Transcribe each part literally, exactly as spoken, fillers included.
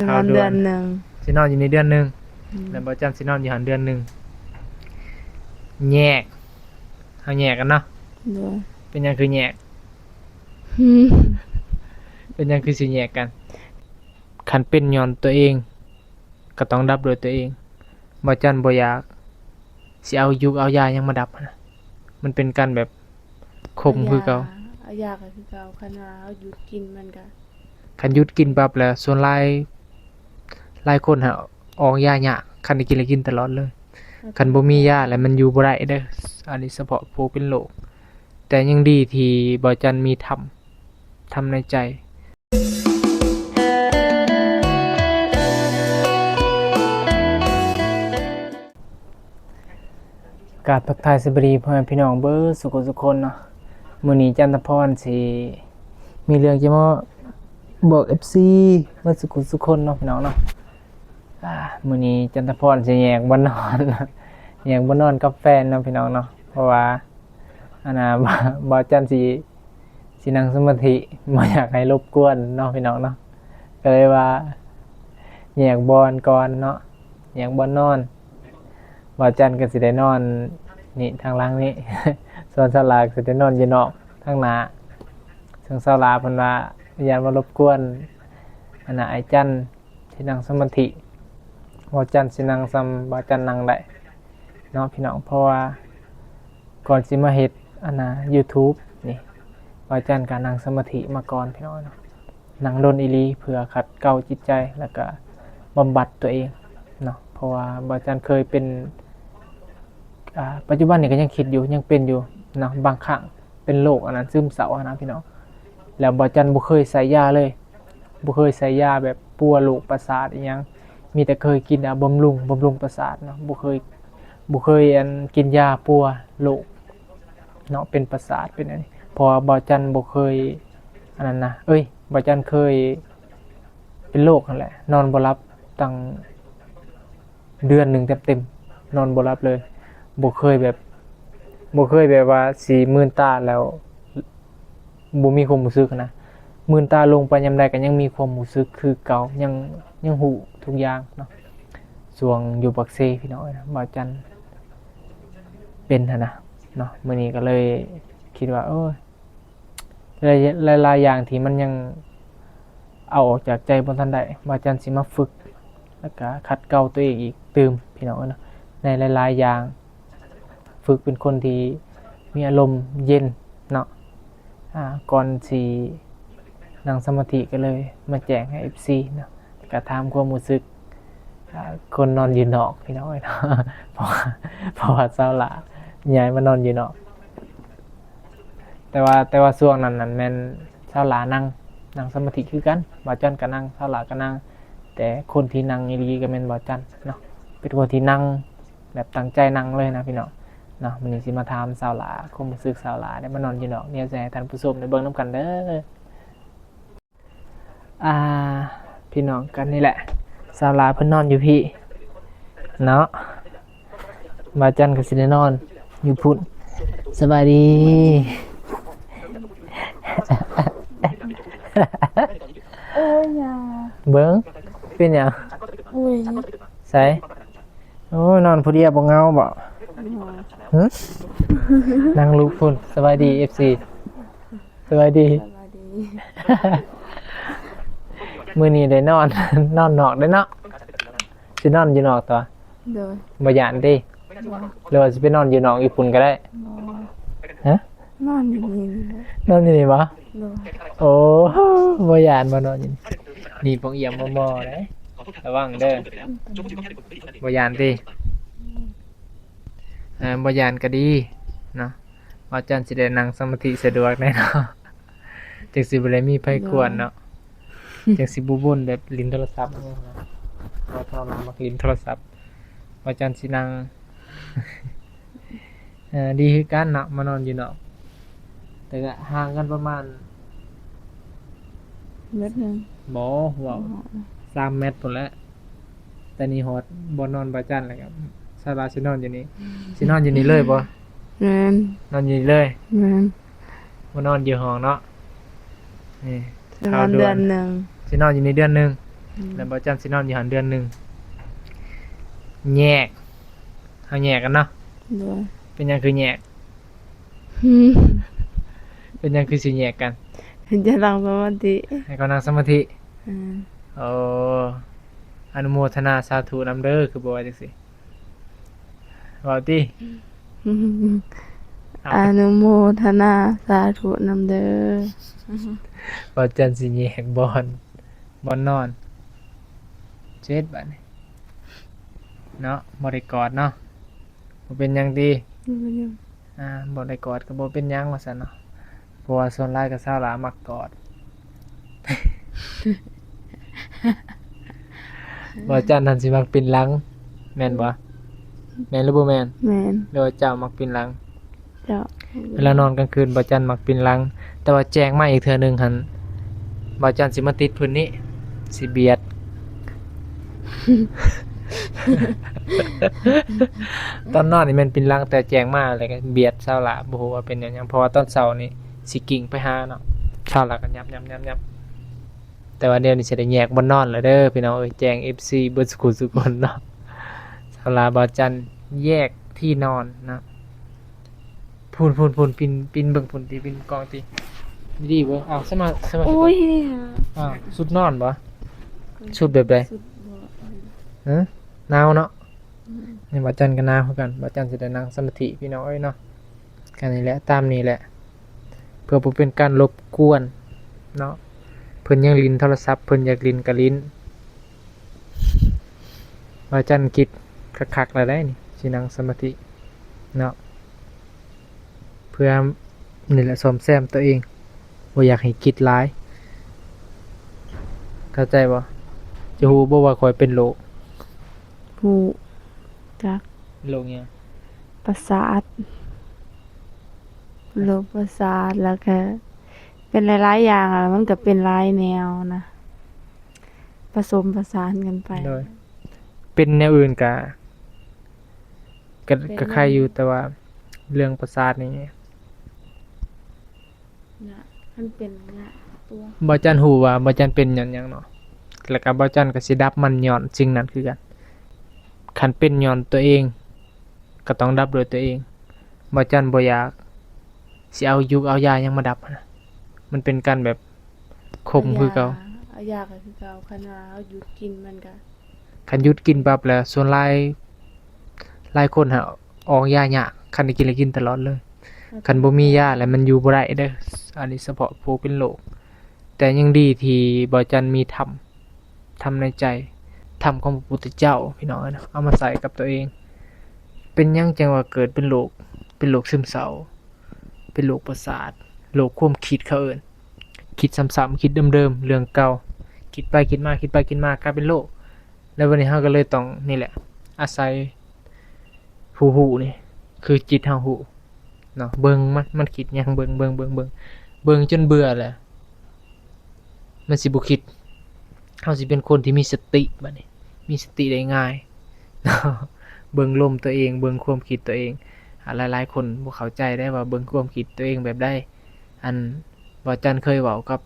ประมาณเดือนหนึ่ง สินอนอยู่นี่เดือนหนึ่ง อืม แล้วบ่าวจันสินอนอยู่หั่นเดือนหนึ่ง แยก เฮาแยกกันเนาะ โดย เป็นหยังคือแยก อืม เป็นหยังคือสิแยกกัน คันเป็นย้อนตัวเอง ก็ต้องดับด้วยตัวเอง บ่าวจันบ่อยากสิเอายูกเอายาหยังมาดับหั้นนะ มันเป็นการแบบข่มคือเก่า เอายา เอายาก็คือเก่า คันว่าเฮาหยุดกินมันก็ คันหยุดกินปั๊บแล้ว ส่วนหลาย หลายคนหาออกยายาก คันได้กินแล้วกินตลอดเลย คันบ่มียาแล้วมันอยู่บ่ได้เด้อ อันนี้เฉพาะผู้เป็นโรค แต่ยังดีที่บ่าวจันมีธรรม ธรรมในใจ กราบทักทายสวัสดีพ่อแม่พี่น้องเบิดสุขสุขคนเนาะ มื้อนี้จันทพรสิมีเรื่องจะมาบอก เอฟซี เบิดสุขสุขคนเนาะพี่น้องเนาะ อ่า มื้อนี้จันทพรสิแยกบ่อนอน แยกบ่อนอนกับแฟนเนาะพี่น้องเนาะ เพราะว่า อันน่ะ บ่าวจันสิ สินั่งสมาธิ บ่อยากให้รบกวนเนาะพี่น้องเนาะ ก็เลยว่า แยกบ่อนก่อนเนาะ แยกบ่อนนอน บ่าวจันก็สิได้นอนนี่ทางหลังนี่ ส่วนสาวหลาก็สิได้นอนอยู่นอกทางหน้า ส่วนสาวหลาเพิ่นว่าย้านว่ารบกวน อันน่ะ อ้ายจันที่นั่งสมาธิ บ่าวจันสินั่งส่ำบ่าวจันนั่งได้เนาะพี่น้อง เพราะว่าก่อนสิมาเฮ็ดอันน่ะ YouTube นี่ บ่าวจันก็นั่งสมาธิมาก่อนพี่น้องเนาะ นั่งดนอีหลีเพื่อขัดเกลาจิตใจ แล้วก็บำบัดตัวเองเนาะ เพราะว่าบ่าวจันเคยเป็น อ่า ปัจจุบันนี่ก็ยังคิดอยู่ ยังเป็นอยู่เนาะ บางครั้งเป็นโรคอันนั้น ซึมเศร้าหั้นนะพี่น้อง แล้วบ่าวจันบ่เคยใส่ยาเลย บ่เคยใส่ยาแบบปัวโรคประสาทอิหยัง มีแต่เคยกินยาบำรุง บำรุงประสาทเนาะ บ่เคย บ่เคยอันกินยาปัวโรคเนาะ เป็นประสาทเป็นอันนี้ เพราะว่าบ่าวจันบ่เคย อันนั้นนะ เอ้ย บ่าวจันเคยเป็นโรคนั่นแหละ นอนบ่หลับตั้งเดือนหนึ่งเต็มๆ นอนบ่หลับเลย บ่เคยแบบ บ่เคยแบบว่าสิมืนตาแล้ว บ่มีความรู้สึกนะ มืนตาลงไปยามใดก็ยังมีความรู้สึกคือเก่า ยัง ยังฮู้ทุกอย่างเนาะ ช่วงอยู่ปากเซพี่น้องเอ้ยนะ บ่าวจันเป็นหั้นนะเนาะ มื้อนี้ก็เลยคิดว่า เออ หลายๆอย่างที่มันยังเอาออกจากใจบ่ทันได้ บ่าวจันสิมาฝึก แล้วก็ขัดเกลาตัวเองอีกตื่มพี่น้องเอ้ยเนาะ ในหลายๆอย่าง ฝึกเป็นคนที่มีอารมณ์เย็นเนาะ อ่า ก่อนสินั่งสมาธิก็เลยมาแจ้งให้ เอฟซี เนาะ แล้วก็ถามความรู้สึก อ่า คนนอนอยู่นอกพี่น้องเอ้ยเนาะ เพราะว่า เพราะว่าสาวหลาย้ายมานอนอยู่นอก แต่ว่า แต่ว่าช่วงนั้นนั่นแม่นสาวหลานั่ง นั่งสมาธิคือกัน บ่าวจันก็นั่ง สาวหลาก็นั่ง แต่คนที่นั่งอีหลีก็แม่นบ่าวจันเนาะ เป็นคนที่นั่งแบบตั้งใจนั่งเลยนะพี่น้องเนาะ มื้อนี้สิมาถามสาวหลา ความรู้สึกสาวหลาได้มานอนอยู่นอก เดี๋ยวสิให้ท่านผู้ชมได้เบิ่งนำกันเด้อ อ่า พี่น้องกันนี่แหละ สาวหลาเพิ่นนอนอยู่พี้เนาะ บ่าวจันก็สิได้นอนอยู่พุ้น สบายดี โอ้ย อย่า เบิ่ง เป็นหยัง อุ้ย ไส โอ้ย นอนผู้เดียวบ่เหงาบ่ หึ นั่งลุกพุ้น สบายดี เอฟซี สบายดี สบายดี มื้อนี้ได้นอน นอนนอกได้เนาะ สินอนอยู่นอกตัว โดย บ่ย้านติ บ่ หรือว่าสิไปนอนอยู่นอกอยู่พุ้นก็ได้ บ่ ฮะ นอนอยู่นี่แหละ นอนอยู่นี่บ่ โดย โอ้ บ่ย้านบ่นอนอยู่นี่ นี่ปองเอี่ยมบ่มอเด้ ระวังเด้อ บ่ย้านติ เออ บ่ย้านก็ดีเนาะ บ่าวจันสิได้นั่งสมาธิสะดวกแน่เนาะ จั่งสิบ่ได้มีไผกวนเนาะ จั่งสิบ่บ่นแบบหลิ้นโทรศัพท์ บ่าวเฒ่าหลามักหลิ้นโทรศัพท์ บ่าวจันสินั่ง เออ ดีคือกันเนาะ มานอนอยู่นอก แต่ก็ห่างกันประมาณ เมตรหนึ่ง บ่ เว้า อ๋อ สามเมตรพุ้นแหละ แต่นี่ฮอดบ่อนอนบ่าวจันแล้วก็ สาวหลาสินอนอยู่นี่ สินอนอยู่นี่เลยบ่ แม่น นอนอยู่นี่เลย แม่น บ่นอนอยู่ห้องเนาะ นี่ ประมาณ ข่าวด่วน เดือนหนึ่ง สินอนอยู่นี่เดือนหนึ่ง แล้วบ่าวจันสินอนอยู่หั่นเดือนหนึ่ง แยก เฮาแยกกันเนาะ โดย เป็นหยังคือแยก เป็นหยังคือสิแยกกัน จะนั่งสมาธิ ให้เขานั่งสมาธิ อืม โอ้ อนุโมทนาสาธุนำเด้อ คือบ่ว่าจังซี่ เว้าติ อนุโมทนาสาธุนำเด้อ บ่าวจันสิแยกบ่อน บ่อนนอน เจ็ด บาดนี้ เนาะ บ่ได้กอดเนาะ บ่เป็นหยังติ บ่เป็นหยัง อ่า บ่ได้กอดก็บ่เป็นหยังว่าซั่นเนาะ เพราะว่าส่วนหลายก็สาวหลามักกอด บ่าวจันหั่นสิมักปินหลัง แม่นบ่ แม่นหรือบ่แม่น แม่น หรือว่าเจ้ามักปินหลัง เจ้า เวลานอนกลางคืนบ่าวจันมักปินหลัง แต่ว่าแจ้งมาอีกเทื่อหนึ่งหั่น บ่าวจันสิมาติดพื้นนี้ สิเบียด ตอนนอนนี่แม่นปินหลัง แต่แจ้งมาแล้วก็เบียดสาวหลา บ่ฮู้ว่าเป็นหยัง เพราะว่าตอนเช้านี่สิกิ่งไปหาเนาะ สาวหลาก็ยับ ยับ ยับ ยับ แต่ว่าเดี๋ยวนี้สิได้แยกบ่อนนอนแล้วเด้อพี่น้องเอ้ย แจ้ง เอฟซี เบิดสุขุสุคนเนาะ สาวหลาบ่าวจันแยกที่นอนนะ พูน พูน พูน ปิน ปินเบิ่งพูนติ ปินกองติ ดีๆ เบิ่ง อ้าว สมา สมา โอ้ย อ้าว สุดนอนบ่ สุดแบบใด สุดบ่ ฮะ หนาวเนาะ อืม นี่บ่าวจันก็หนาวคือกัน บ่าวจันสิได้นั่งสมาธิพี่น้องเอ้ยเนาะ กันนี่แหละ ตามนี้แหละ เพื่อบ่เป็นการรบกวนเนาะ เพิ่นยังหลิ้นโทรศัพท์ เพิ่นอยากหลิ้นก็หลิ้น บ่าวจันคิดคักๆ แล้วได้นี่ สินั่งสมาธิเนาะ เพื่อนี่แหละซ่อมแซมตัวเอง บ่อยากให้คิดหลาย เข้าใจบ่ จะฮู้บ่ว่าข้อยเป็นโรค ฮู้จัก โรคหยัง ประสาท โรคประสาท แล้วก็เป็นหลายๆ อย่างอะ มันก็เป็นหลายแนวนะ ผสมผสานกันไป โดย เป็นแนวอื่นก็ ก็ เป็น ก็ไข้อยู่ แต่ว่าเรื่องประสาทนี่ นะ มันเป็นนะ ตัว บ่าวจันฮู้ว่าบ่าวจันเป็นหยังหยังเนาะ แล้วก็บ่าวจันก็สิดับมันย้อนสิ่งนั้นคือกัน คันเป็นย้อนตัวเอง ก็ต้องดับด้วยตัวเอง บ่าวจันบ่อยากสิเอายูกเอายาหยังมาดับหั้นนะ มันเป็นการแบบข่มคือเก่า เอายา เอายาก็คือเก่า คันว่าเฮาหยุดกินมันก็ คันหยุดกินปั๊บแล้ว ส่วนหลาย หลายคนหาออกยายาก คันได้กินแล้วกินตลอดเลย คันบ่มียาแล้วมันอยู่บ่ได้เด้อ อันนี้เฉพาะผู้เป็นโรค แต่ยังดีที่บ่าวจันมีธรรม ธรรมในใจ ธรรมของพระพุทธเจ้า พี่น้องเอ้ยนะ เอามาใส่กับตัวเอง เป็นหยังจังว่าเกิดเป็นโรค เป็นโรคซึมเศร้า เป็นโรคประสาท โรคความคิดเขาเอิ้น คิดซ้ำๆ คิดเดิมๆ เรื่องเก่า คิดไปคิดมา คิดไปคิดมากลายเป็นโรค แล้วบัดนี้เฮาก็เลยต้องนี่แหละ อาศัยผู้ฮู้นี่ คือจิตเฮาฮู้เนาะ เบิ่งมัน มันคิดหยัง เบิ่ง เบิ่ง เบิ่ง เบิ่ง เบิ่งจนเบื่อแหละ มันสิบ่คิด เฮาสิเป็นคนที่มีสติบัดนี้ มีสติได้ง่าย เนาะ เบิ่งลมตัวเอง เบิ่งความคิดตัวเอง อ่า หลายๆ คนบ่เข้าใจได้ว่าเบิ่งความคิดตัวเองแบบใด อัน บ่าวจันเคยเว้ากับ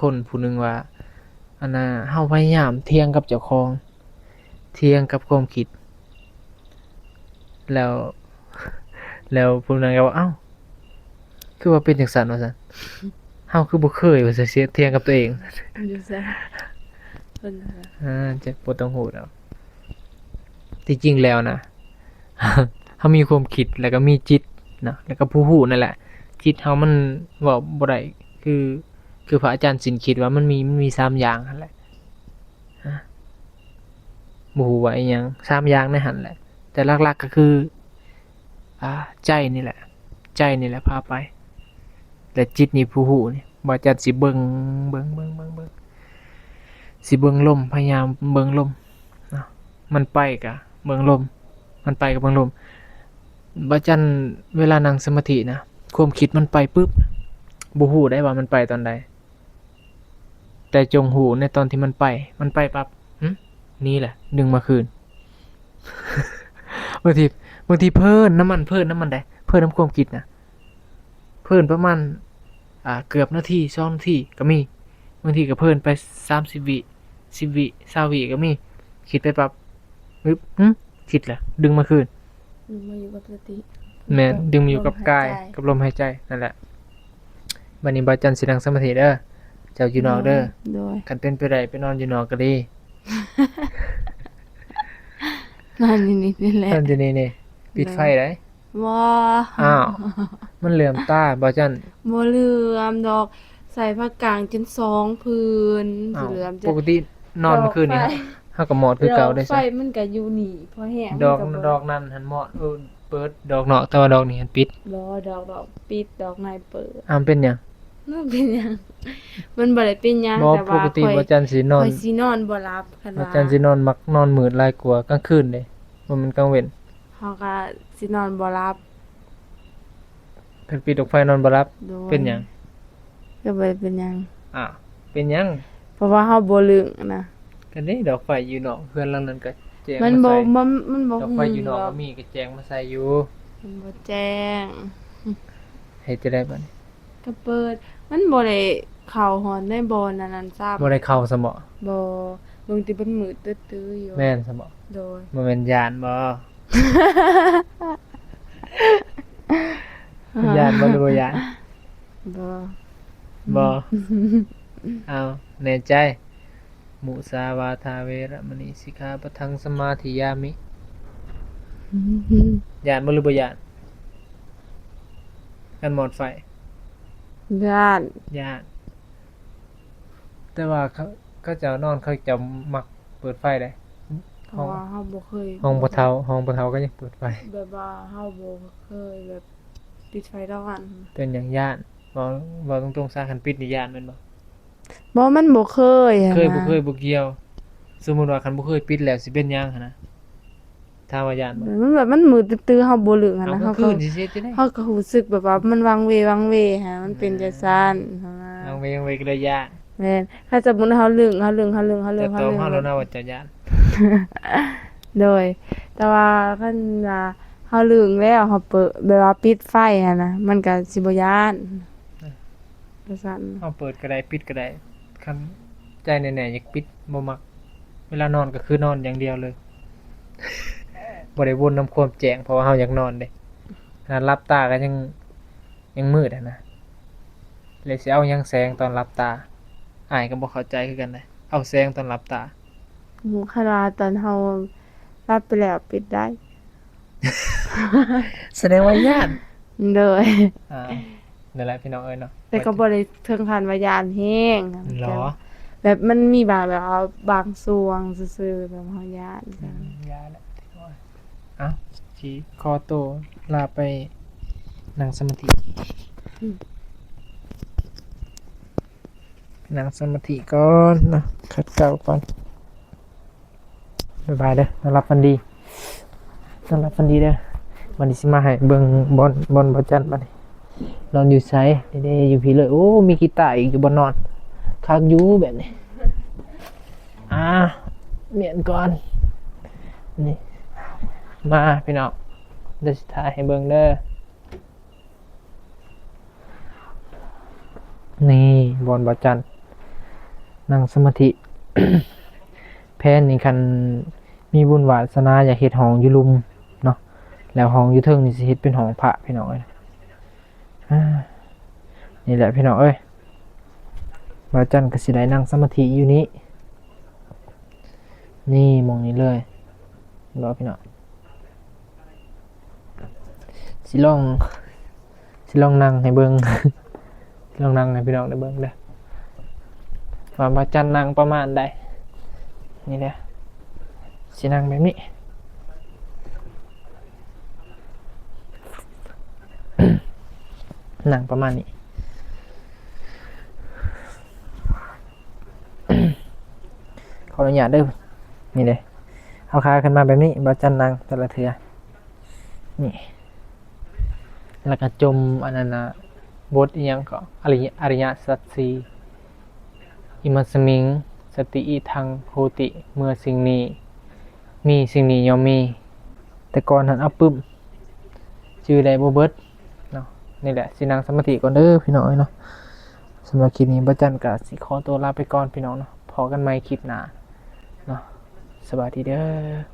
คนผู้หนึ่งว่า อันน่ะ เฮาพยายามเถียงกับเจ้าของ เถียงกับความคิด แล้ว แล้วผู้นั้นก็ว่า "เอ้า คือว่าเป็นจังซั่น" ว่าซั่น "เฮาคือบ่เคย" ว่าซั่น เสียเถียงกับตัวเอง อยู่ไส เพิ่นว่า อ่า จะบ่ต้องฮู้ดอก ที่จริงแล้วนะ เฮามีความคิด แล้วก็มีจิตเนาะ แล้วก็ผู้ฮู้นั่นแหละ จิตเฮามันเว้าบ่ได้ คือ คือพระอาจารย์สินคิดว่ามันมี มันมีสามอย่างหั้นแหละ ฮะ บ่ฮู้ว่าอิหยัง สามอย่างในหั้นแหละ แต่หลักๆ ก็คือ อ่า ใจนี่แหละ ใจนี่แหละพาไป และจิตนี่ผู้ฮู้นี่ บ่าวจันสิเบิ่ง เบิ่ง เบิ่ง เบิ่ง เบิ่ง สิเบิ่งลม พยายามเบิ่งลมเนาะ มันไปก็เบิ่งลม มันไปก็เบิ่งลม บ่าวจันเวลานั่งสมาธินะ ความคิดมันไปปึ๊บ บ่ฮู้ได้ว่ามันไปตอนใด แต่จงฮู้ในตอนที่มันไป มันไปปั๊บ หึ นี่แหละ ดึงมาคืน บางที บางทีเพลินนำมัน เพลินนำมันได้ เพลินนำความคิดนะ เพลินประมาณ อ่า เกือบนาที สองนาทีก็มี บางทีก็เพลินไป สามสิบ วิ สิบวิ ซาววิก็มี คิดไปปั๊บ ปึ๊บ หึ คิดแล้ว ดึงมาคืน ดึงมาอยู่กับสติ แม่น ดึงมาอยู่กับกาย ลมหายใจ กับลมหายใจ นั่นแหละ บัดนี้บ่าวจันสินั่งสมาธิเด้อ เจ้าอยู่นอกเด้อ โดย คันเป็นไปได้ไปนอนอยู่นอกก็ดี นอนอยู่นี่นี่แหละ นอนอยู่นี่นี่ ปิดไฟได้ บ่ อ้าว มันเหลื่อมตาบ่จัน บ่เหลื่อมดอก ใส่ผ้ากางจนสองผืน อ้าว สิเหลื่อมจั่ง ปกตินอนเมื่อคืนนี่ ดอกไฟ เฮาก็มอดคือเก่าเด้ ดอกไฟมันก็อยู่นี่ พอแห้ง ดอก มันก็บ่ ดอกนั้นหั้นมอด เออ เปิดดอกนอก แต่ว่าดอกนี้หั้นปิด บ่ ดอก ดอกปิด ดอกในเปิด อ้าว เป็นหยัง มันเป็นหยัง มันบ่ได้เป็นหยัง บ่ แต่ว่า ปกติ ข้อย บ่จันสินอน ข้อยสินอนบ่หลับ คัน บ่ ว่า จันสินอนมักนอนมืดหลายกว่ากลางคืนเด้ บ่แม่นกลางเว็น เฮาก็สินอนบ่หลับ คันปิดดอกไฟนอนบ่หลับ โดย เป็นหยัง ก็บ่ได้เป็นหยัง อ้าว เป็นหยัง เพราะว่าเฮาบ่ลึงนะ ก็เด้ ดอกไฟอยู่นอกเฮือนหลังนั้นก็แจง มันบ่ มาใส่ มัน มันบ่ ดอกไฟอยู่นอก หุงดอก ก็มีก็แจงมาใส่อยู่ มันบ่แจ้ง เฮ็ดจั่งใดบัดนี้ ก็เปิด มันบ่ได้เข้าฮอดในบ่อนอันนั้นซ้ำ บ่ได้เข้าซ้ำบ่ บ่ เบิ่งติมันมืดตื้อๆอยู่ แม่นซ้ำบ่ โดย บ่แม่นย้านบ่ ย้านบ่หรือบ่ย้าน บ่ บ่ เอา แน่ใจ มุสาวาทาเวระมณีสิกขาปะทังสมาธิยามิ ย้านบ่หรือบ่ย้าน คันมอดไฟ ย้าน ย้าน แต่ว่าเขา เขาเจ้านอนเขาเจ้ามักเปิดไฟเด้ เพราะว่าเฮาบ่เคย ห้องพ่อเฒ่า ห้องพ่อเฒ่าก็ยังเปิดไฟ แบบว่าเฮาบ่เคยแบบปิดไฟนอน เป็นหยังย้าน เว้า เว้าตรงๆซะ คันปิดนี่ย้านแม่นบ่ บ่ มันบ่เคยหั้นนะ เคยบ่เคยบ่เกี่ยว สมมุติว่าคันบ่เคยปิดแล้วสิเป็นหยังหั้นนะ ถามว่าย้านบ่ มันแบบมันมืดตื้อๆ เฮาบ่ลึกหั้นนะ เอากลางคืนสิเฮ็ดจั่งใด เฮาก็ เฮาก็รู้สึกแบบว่ามันวังเววังเวหั้น มันเป็นจั่งซั้นหั้นนะ วังเววังเวก็เลยย้าน แม่น ถ้าสมมุติเฮาลึก เฮาลึก เฮาลึก เฮาลึก แต่ตอนเฮา เฮาลึก แล้วนะว่าจะย้าน โดย แต่ว่าคันว่าเฮาลึกแล้ว เฮาเปิด แบบว่าปิดไฟหั้นนะ มันก็สิบ่ย้าน เออ จั่งซั้น เฮาเปิดก็ได้ ปิดก็ได้ คันใจแน่ๆ อยากปิด บ่มัก เวลานอนก็คือนอนอย่างเดียวเลย บ่ได้วนนำความแจ้ง เพราะว่าเฮาอยากนอนเด้ ขนาดหลับตาก็ยัง ยังมืดหั้นนะ แล้วสิเอาหยังแสงตอนหลับตา อ้ายก็บ่เข้าใจคือกันเด้ เอาแสงตอนหลับตา หมู่ คันว่าตอนเฮาหลับไปแล้วปิดได้ แสดงว่าย้าน โดย อ่า นั่นแหละพี่น้องเอ้ยเนาะ แต่ก็บ่ได้ถึงขั้นว่าย้านแฮง หรอ แบบมันมีบาง แบบว่าบางช่วงซื่อๆ แบบเฮาย้าน อืม ย้านแหละ เอ้า สิขอตัวลาไปนั่งสมาธิ อืม นั่งสมาธิก่อนเนาะ ขัดเกลาก่อน บ๊ายบายเด้อ นอนหลับฝันดี นอนหลับฝันดีเด้อ บัดนี้สิมาให้เบิ่งบ่อน บ่อนบ่าวจันบัดนี้ นอนอยู่ไส เด้ๆ อยู่พี้เลย โอ้ มีกีตาร์อีกอยู่บ่อนนอน คักอยู่แบบนี้ อ่า เมียนก่อน นี่ มาพี่น้อง เดี๋ยวสิถ่ายให้เบิ่งเด้อ นี่บ่อนบ่าวจันนั่งสมาธิ แพลนนี่คันมีบุญวาสนาอยากเฮ็ดห้องอยู่ลุ่มเนาะ แล้วห้องอยู่เทิงนี่สิเฮ็ดเป็นห้องพระพี่น้องเอ้ย อ่า นี่แหละพี่น้องเอ้ย บ่าวจันก็สิได้นั่งสมาธิอยู่นี่ นี่หม่องนี้เลย รอพี่น้อง สิลอง สิลองนั่งให้เบิ่ง สิลองนั่งให้พี่น้องได้เบิ่งเด้อ ว่าบ่าวจันนั่งประมาณใด นี่เด้อ สินั่งแบบนี้ นั่งประมาณนี้ ขออนุญาตเด้อ นี่เด้ เอาขาขึ้นมาแบบนี้ บ่าวจันนั่งแต่ละเทื่อ นี่ แล้วก็จมอันนั้นน่ะ บทอิหยังก็ อริย อริยสัจสี่ อิมัสมิง สติอิทัง โหติ เมื่อสิ่งนี้ มี สิ่งนี้ย่อมมี แต่ก่อนหั้นเอาปึ้ม จื่อได้บ่เบิดเนาะ นี่แหละ สินั่งสมาธิก่อนเด้อพี่น้องเอ้ยเนาะ สำหรับคลิปนี้บ่าวจันก็สิขอตัวลาไปก่อนพี่น้องเนาะ พ้อกันใหม่คลิปหน้า สบายดีเด้อ